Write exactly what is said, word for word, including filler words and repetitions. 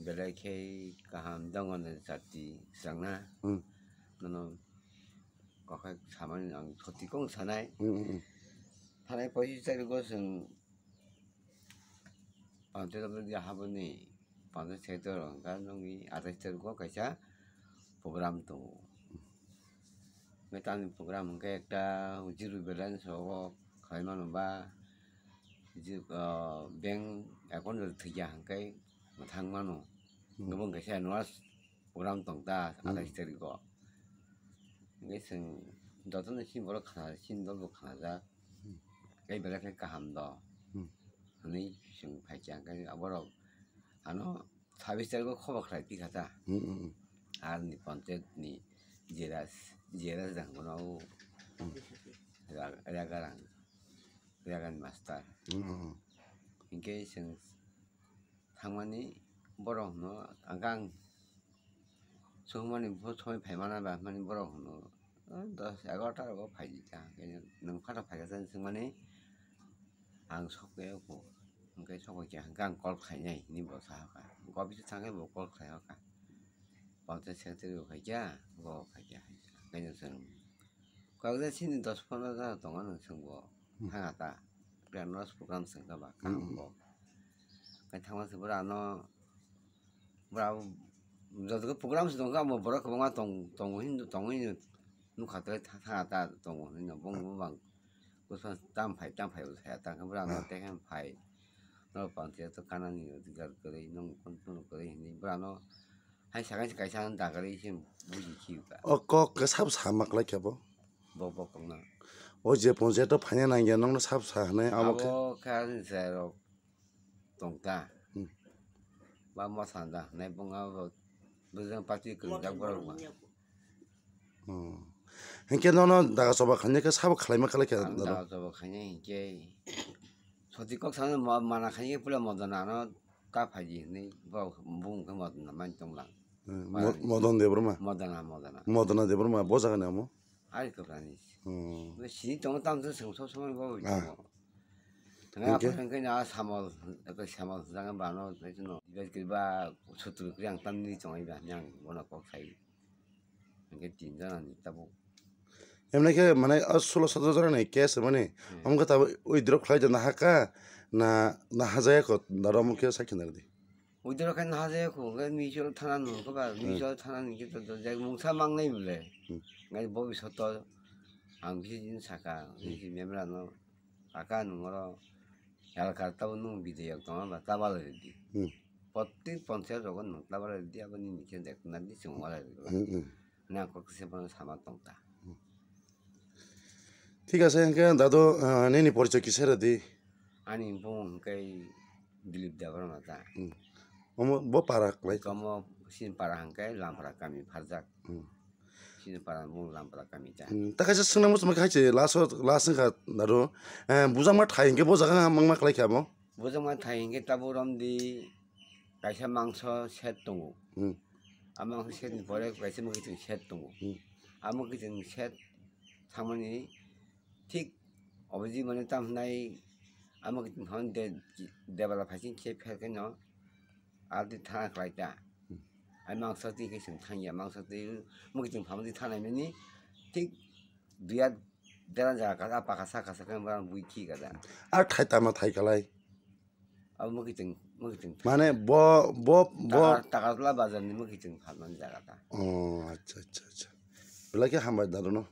Belai khe kaham dongo no jati swrangna. Hmm. Nono kokha samani ang soti kong sanai. Hmm, hmm, hmm. Thanai poichi tarik o chwng panchayat office habani panchayat secretary hwnkha nungni athais tarik o kaisa program tongo. Hwnkhe tamni program hwnkhe ekta zero balance rogo khlai mano ba, je, ah, bank account rok thwikya hwnkhe mwthang mano. Hmm. Hwnkhe bo hwnkhe se annual program tong ta, hmm, athais tarik o. Hwnkhe chwng jotono chini borok khna, chini dol bo khnajak. Hmm. Tei belai khe kaham do. Hmm. Hwnwi chwng phaikha hwnkhe aborok ano sabis tarik o khoba khlai tikha ta. Hmm, hmm, hmm. Arni panchayat ni J R S, J R S dang bono o. Hmm. Ra-, Ragarang, Ragan master. Hmm, hmm, hmm. Hinkhe chwng thangmani borok no ang kang chwngmani bo somoi phaimana ba hwnmani borok hwno, "O dos egarota rogo phaidi ta, hwnkhe nwng phano phaikha," chwng swngmani ang sokphaio kho, hwnkhe sokphaikha hwnkhe ang call khlainai hinwi bo sahoka, hwnkhe office o thangkhe bo call khlaihoka, panchayat secretary bo phaikha, bo phaikha, hwnkhe chwng kokjak chini dos pondro jora tongo nwng chwng bo. Hmm. Thanga ta. Pura no program sengkha ba, hmm, hmm, kaham bo. Kai thangma se bura no, bura joto ke program se tongkha, amo borok kwbangma tong, tongo hin, tongo hin nukha tei tha-, thanga ta tongo hin bong bang. Bwskango tam phai, tam phai bo saya ta khe bura no, ah, tei khe phai. No panchayat o kanani adhikar kwrwi, nung kun kun kwrwi hinwi bura no. Hai sakha se kaisa ang dagarwi se buji khiyo ka. O kok khe sabo sama kwlai khe bo? Bo, bo kokno. O je panchayat o phaina nangya nokno sabo sa hwnwi abo khe. Abo khe ani chwrairok tongkha. Hmm. Ba mosa da hwnwi bung abo bwswng party kwrwngjak borok ba. Hmm. Hinkhe nono daga choba khainai khe sabo khlaima kwlai khe ang dalo? Daga choba khainai hinkhe soti kok sana ma-, mana khainai khe puila modona no ta phaidi hinwi bo bung khe modona man tonglang. Hmm, mo-, Modon Debbarma? Modona, modona. Modona Debbarma, bo jaga ni amo? Ari kwplani. Hmm. Bo sini tongo tamo se sob somoi bo. Ah. Tongo. Tanga hinkhe? Apa hwnkhe na samol, ekoi samol jang ba no, tei no. Dibai kiri ba sutru kiri ang tamni tongo ba, yang bono kok sai. Hwnkhe tin jona ni tabuk. Emne khe mane o sulo sotro jora ni case mani, hmm, omo khe tabuk withdraw khlai jana haka, na, na hajaya ko, daro omo khe sakhi nardi. Withdraw khe naha je ko, hwnkhe mutual thana nung khe ba, hmm, mutual thana ni khe to, to, je mungsa mangnai bole. Hmm. Ngai bo bisoto ang bisi din saka, hmm, bisi memra no, kaka nung oro, elkar tabo nung bidayok tongma ba, tabala redi. Hmm. Protek panchayat rogo nung tabala redi, abo ni nikhe dek na di chwng wala redi. Hmm, hmm. Nang kok se bono sama tong ta. Hmm. Thik ase, hwnkhe dado, ah, nini porichoi kisa redi? Ani bung hwnkhe Dilip Debbarma ta. Hmm. Omo bo para kwlai? Omo sini para hwnkhe Lampara kami pharjak. Hmm. Sini para bung Lampara kami ta. Hmm. Ta kaisa swngna muchung khe hai se last o, last wngkha dado. Eh, bujangma thai hwnkhe bo jaga mangma kwlai kha bo? Bujangma thai hwnkhe tabuk romdi kaisa mangso set tongo. Hmm. A mangso set ni pore kaisa mwkhitwng set tongo. Hmm. A mwkhitwng set thangmani thik oboji mane tam hwnai a mwkhitwng thangmani de-, debala phaising khe pher khe no aldi thana khlai ta. Hmm. A mangso twi khe chwng thangya, mangso twi mwkhitwng phamani thanai mani thik duya dera jaga ka, a pakha saka saka bwrang bui khi ka da. A thai tama thai kalai. Abo mwkhitwng, mwkhitwng. Mane bo, bo, bo. Taka, Takarjala bazar ni mwkhitwng phalmani jaga ta. Oh, acha, acha, acha. Belai khe hambai dado no.